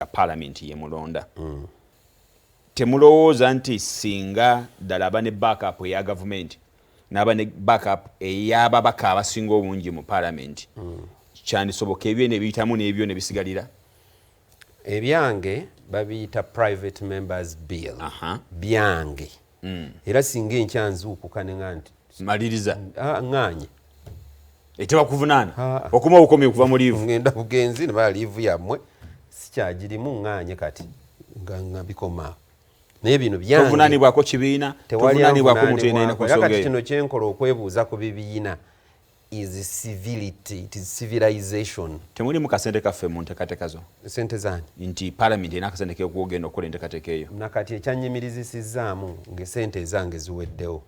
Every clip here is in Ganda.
Parliament yemulonda. Temulowooza nti singa ddala aba ne backup eya gavumenti n'aba ne backup ey'ababaka abasinga obungi mu parliament, kyandisoboka ebyo nebiyitamu n'ebyo ne bisigalira? Ebyange babiyita private members bill. Byange, era singa enkya nzuukuka neŋa nti maliriza, "Ah, ŋŋaanye." Tebakuvunaana okuma obukomi okuva mu leave? Ngenda bugenzi ne bala leave yammwe sikyagirimu, ŋŋaanye kati nga bikomaawo, naye bino byange. Tovunaanibwako kibiina? Tewali. Tovunaanibwako muntu yenna ku anvunaanibwako. Era nsonga kati eyo? Kino kyenkola, okwebuuza ku bibiina is civility, it is civilization. Temulimu kasente kaffe mu nteekateeka zo? Sente zange? Nti parliament erina akasente kekugenda okukola enteekateeka eyo. Nakati ekyanyimirizisizaamu ng'esente ezange ziweddewo,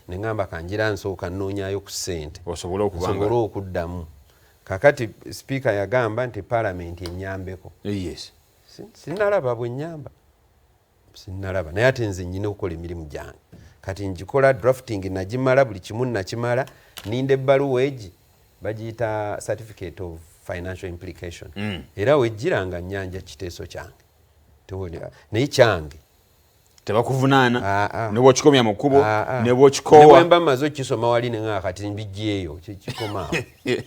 neŋŋamba kanjira nsooka nnoonyayo ku ssente osobole okubanga nsobole okuddamu. Kakati sipiika yagamba nti palamenti ennyambeko. Sinnalaba bwe nnyamba, sinnalaba, naye ate nze nyina okukola emirimu gyange. Kati ngikola, drafting nagimala, buli kimu nakimala, ninda ebbaluwa egi bagiyita certificate of financial implication. Era wejjira nga nyanja kiteeso kyange. Naye kyange. Tebakuvunaana? Ah, ah. Ne bwokikomya mu kkubo? Ah, ah. Ne Ne bwokikoowa? bwe mba mmaze okukisoma wali neŋaa kati mbijjeeyo, kikomaawo. Naye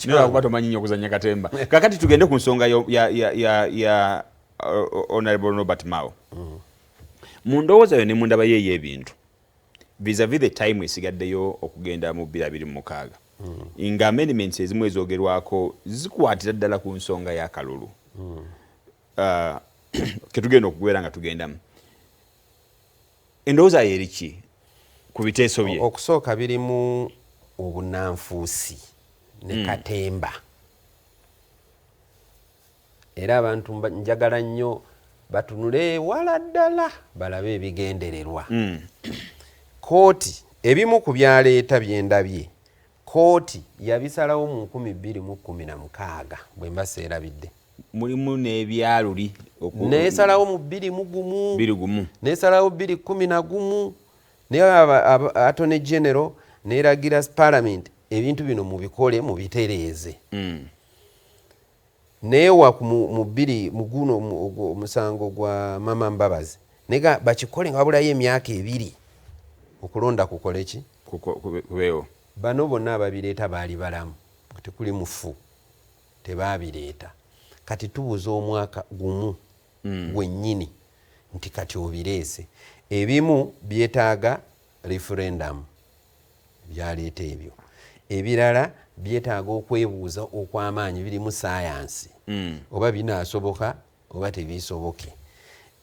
lwakuba tomanyi nnyo okuzannya katemba. Kakati tugende ku nsonga ya Honorable Norbert Mao. Mu ndowooza yo ne mu ndaba ye ey'ebintu, vis-a-vis the time esigaddeyo okugenda mu 2026, nga amendments ezimu ezoogerwako zikwatira ddala ku nsonga y'akalulu ketugenda okubeera nga tugendamu, endowooza yo eri ki ku biteeso bye? Okusooka birimu obunanfuusi ne katemba, era abantu njagala nnyo batunule wala ddala balabe ebigendererwa. Kooti ebimu ku byaleeta byendabye, kooti yabisalawo mu 2016, bwe mba seerabidde. Mulimu n'ebyaluli Nesalawo mu 21. 21. Nesalawo 2011, naye Attorney General neragira parliament ebintu bino mubikole, mubitereeze. Neewa mu bbiri mu guno omusango gwa Mama Mbabazi nega bakikole nga wabulayo emyaka 2 okulonda kukole ki? Kubeewo. Bano bonna ababireeta baali balamu, tekuli mufu, tebabireeta. Kati tubuza omwaka gumu gwennyini nti kati obireese. Ebimu byetaaga referendum byaleeta ebyo, ebirala byetaaga okwebuuza okw'amaanyi, birimu sayansi oba binaasoboka oba tebisoboke.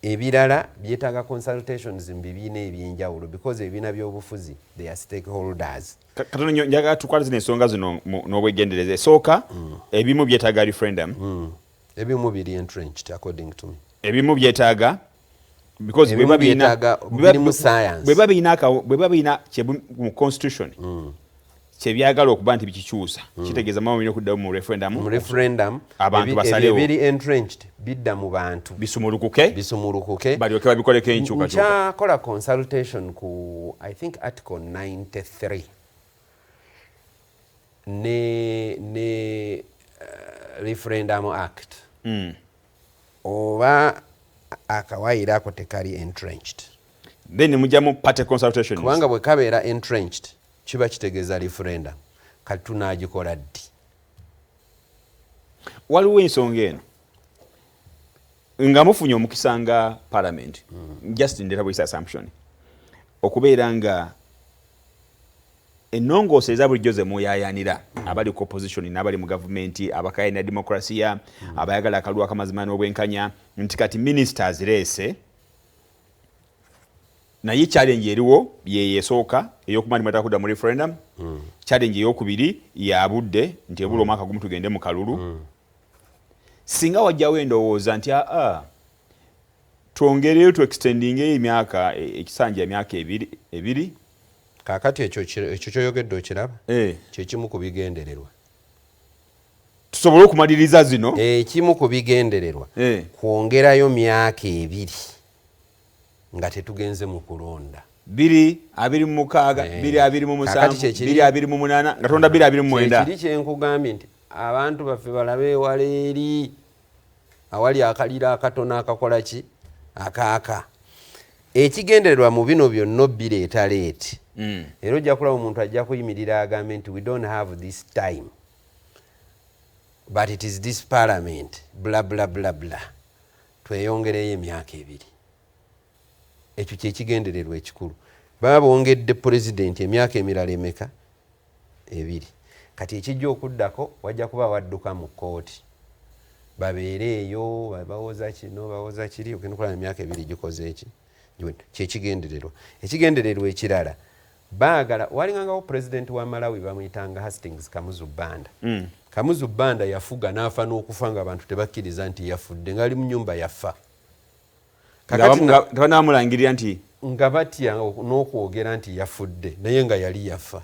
Ebirala byetaaga consultations mu bibiina ebyenjawulo, because ebibiina by'obufuzi, they are stakeholders. Katono nnyo, njagala tukwate zino ensonga zino n'obwegendereza. Esooka, ebimu byetaaga referendum. Ebimu biri entrenched, according to me. Ebimu byetaaga because Ebimu bweba birina byetaaga birimu science. Bweba birina mu constitution kyebyagala okuba nti bikikyusa, kitegeeza mama birina okuddayo mu referendum. Mu referendum. Abantu ebyo basalewo. Ebiri entrenched bidda mu bantu. Bisumulukuke. Bisumulukuke. Balyoke babikoleko enkyukakyuka. Nkyakola consultation ku, I think, article 93 ne Referendum Act, oba akawaayiro ako tekali entrenched. Then mujjamu party consultations. Kubanga bwe kabeera entrenched kiba kitegeeza referendum kati tunagikola ddi? Waliwo ensonga eno nga mufunye omukisa nga parliament, just ndeta bwisa assumption, okubeera nga ennongooso eza bulijjo ze muyayanira, abali ku opposition n'abali mu gavumenti, abakayanira demokrasiya, abayagala akalulu akamazima n'obwenkanya, nti kati minisita azireese, naye challenge eriwo yeyo esooka ey'okuba nti mwetaaga kudda mu referendum. Challenge eyokubiri ya budde, nti ebula omwaka gumu tugende mu kalulu. Singa wajjawo endowooza nti aa twongereyo, tu extendingeyo emyaka, ekisanja emyaka 2 ebiri. Kaakati ekyo kyoyogedde okiraba? Eh. Kyekimu ku bigendererwa. Tusobole okumaliriza zino. Ekimu ku bigendererwa kwongerayo myaka 2 nga tetugenze mu kulonda. 2026, 2027, Kaakati kyekiri- 2028, nga tonda 2029. Kyekiri kyenkugambye nti abantu baffe balabe ewala eri. Awali akaliro akatono akakola ki akaaka. Ekigendererwa mu bino byonna bireeta late. Era ojja kulaba omuntu ajja kuyimirira agambe nti, "We don't have this time, but it is this parliament, bla bla bla bla, tweyongereyo emyaka 2." Ekyo kyekigendererwa ekikulu. Baba bongedde pulezidenti emyaka emirala emeka? 2. Kati ekijja okuddako, wajja kuba wadduka mu kkooti, babeere eyo bawoza kino, bawoza kiri, ogenda okulaba emyaka 2 gikoze eki. Kyekigendererwa. Ekigendererwa ekirala, baagala walingangawo pulezidenti wa Malawi bamuyitanga Hastings Kamuzu Banda. Kamuzu Banda yafuga n'afa n'okufa nga abantu tebakkiriza nti yafudde, ngaali mu nyumba yafa. Tebanamulangirira nti nga batya n'okwogera nti yafudde, naye nga yali yafa.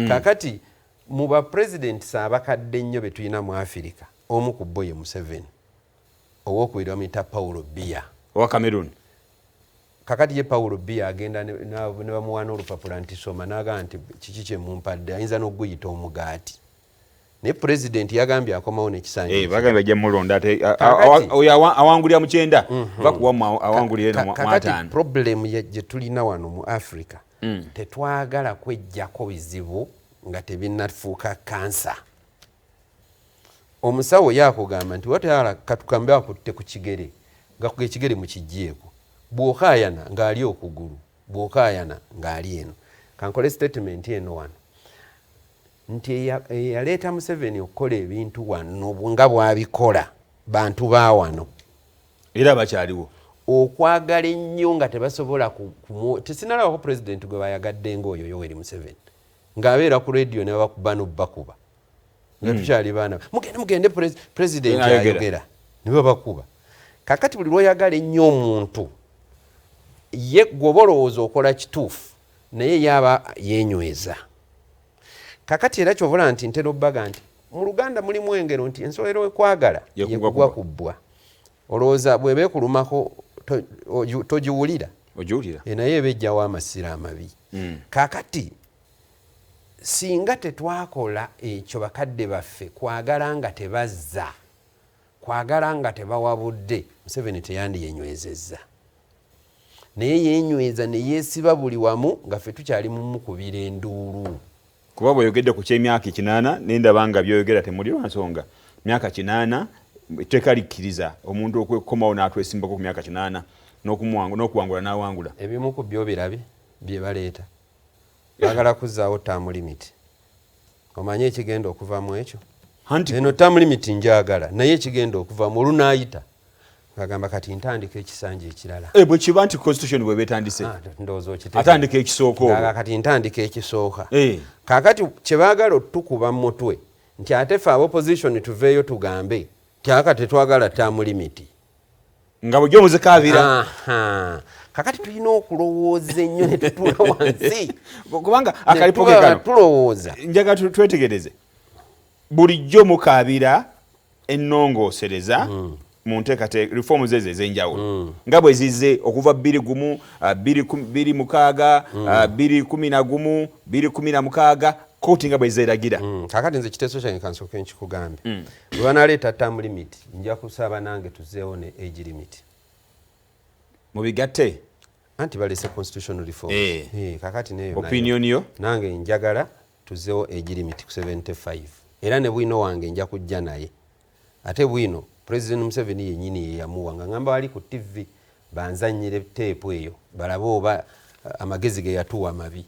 Kakati mu bapurezidenti abakadde ennyo be tulina mu Afirika, omu ku bo ye Museveni, owokubiri bamuyita Paulo Biya. Owa Cameroon. Kakati ye Paulo Biya agenda ne bamuwa n'olupapula nti soma, n'agamba nti, "Kiki kyemumpadde?" Ayinza n'okuguyita omugaati, naye pulezidenti yagambye akomawo nekisanja. Eh, bagambye bajja mulonda ate oyo awangulira mu 90, bakuwa awangulira mu 50. Problem gye tulina wano mu Africa, tetwagala kwejjako bizibu nga tebinnafuuka kansa. Omusawo yakugamba nti watayala katukambe akutte ku kigere, nga ekigere mukiggyeeko, bw'okaayana ng'ali okugulu, bw'okaayana ng'ali eno. Kankole statement eno wano nti eyaleeta Museveni okukola ebintu wano nga bw'abikola, bantu ba wano. Era bakyaliwo. Okwagala ennyo nga tebasobola. Tesinalabako pulezidenti gwe bayagadde ngaoyo Yoweri Museveni, ng'abeera ku rediyo ne babakuba nobakuba nga tukyali baana, "Mugende, mugende, pulezidenti ayogera," ne babakuba. Kakati buli lwoyagala ennyo omuntu, ye gwoba olowooza okola kituufu, naye yaaba yenyweza. Kakati era kyovula nti ntera obbaga nti mu Luganda mulimu engero nti ensowero ekwagala yekugwa ku bbwa. Olowooza bweba ekulumako togiwulira? E, naye eba ejjawo amasira amabi. Kakati singa tetwakola ekyo, bakadde baffe kwagala nga tebazza, kwagala nga tebawabudde, Museveni teyandiyenywezezza, naye yenyweza neyeesiba buli wamu nga ffe tukyali mumukubira enduulu. Kuba bweyogedde ku kyemyaka 80, nendaba nga byoyogera temuli lwa nsonga. Myaka 80, etteeka likkiriza omuntu okwekomawo n'atwesimbako ku myaka 80 n'okuwangula n'awangula. Ebimu ku byo birabe bye baleeta, baagala kuzzaawo term limit. Omanye ekigenda okuvamu ekyo? Eno term limit njagala, naye ekigenda okuvamu olunaayita ngagamba kati ntandika ekisanja ekirala. Eh, bwe kiba nti constitution bwe betandise, ah, atandika ekisooka. Olwo kati ntandika ekisooka. Eh. Kakati kyebaagala otukuba mutwe nti ate fe opposition tuveeyo tugambe ti aka tetwagala term limit. Nga bwejja omuzikaabira. Kakati tulina okulowooza ennyo ne tutuula wansi. Kubanga akalipo ke kano. Tulowooza. Njagala twetegereze, bulijjo mukaabira ennongoosereza mu nteekateeka, reforms ezo ez'enjawulo nga bwe zizze okuva 2 1, 2 2 6, 2 11, 2 16, kooti nga bwe zeeragira. Kakati nze kiteeso kyange kansooke nkikugambe. Bwe banaleeta term limit, nja kusaba nange tuzeewo ne age limit. Mubigatte. Anti balese constitutional reforms. Eh. Eh, kakati neyo opinion yo? Nange njagala tuzeewo age limit ku 75, era ne bwino wange nja kujja naye. Ate bwino President Museveni yenyini yeyamuwa, nga ngamba wali ku TV banzanyire teepu eyo balabe oba amagezi ge yatuwa mabi.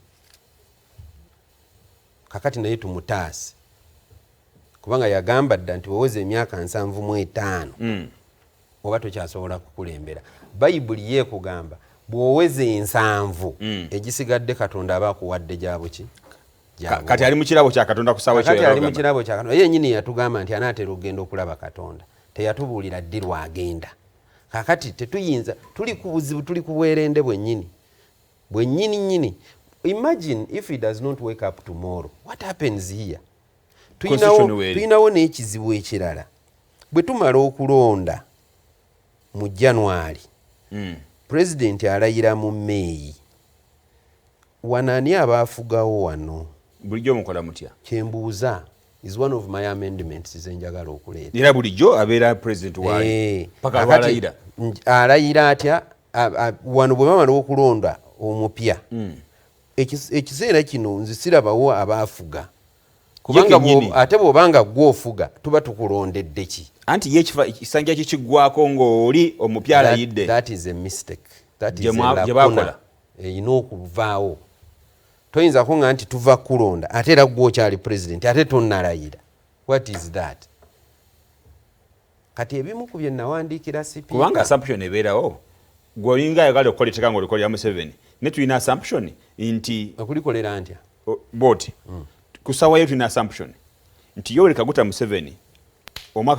Kakati naye tumutaase, kubanga yagamba dda nti weweza emyaka 75 oba tokyasobola kukulembera. Bayibuli yeekugamba bw'oweza 70, egisigadde Katonda aba akuwadde gyabuki. Kati ali mu kirabo kya Katonda ku ssaawa. Kakati ali mu kirabo kya Katonda. Ye nyini yatugamba nti anaatera okugenda okulaba Katonda, teyatubuulira ddi lwagenda. Kakati tetuyinza, tuli ku buzibu, tuli ku bwerende bwennyini bwennyini nnyini. Imagine if he does not wake up tomorrow, what happens here? Tulinawo n'ekizibu ekirala. Bwe tumala okulonda mu January, pulezidenti alayira mu May, wano ani abaafugawo wano? Bulijjo mukola mutya? Kyembuuza. Is one of my amendments zenjagala okuleeta. Era bulijjo abeera president waayo paka lwalayira. Alayira atya? Wano bwe bamala okulonda omupya, ekiseera kino nze sirabawo abaafuga, kubanga kennyini. Ate bw'obanga gwe ofuga, tuba tukulondedde ki? Anti ye ekisanja kye kiggwako ng'oli omupya alayidde. That is a mistake. That Gye is a gye lacuna. Baakola. Erina okuvaawo. Toyinza kuŋŋa nti tuva kulonda, ate era gwe okyali president, ate tonnalayira. What is that? Kati ebimu ku bye nawandiikira Kubanga sipiika assumption ebeerawo, gwe olinga ayagala okukola etteeka ng'olikolera Museveni, ne tulina assumption nti Okulikolera ntya? Bwoti ku ssaawa yo tulina assumption nti Yoweri Kaguta Museveni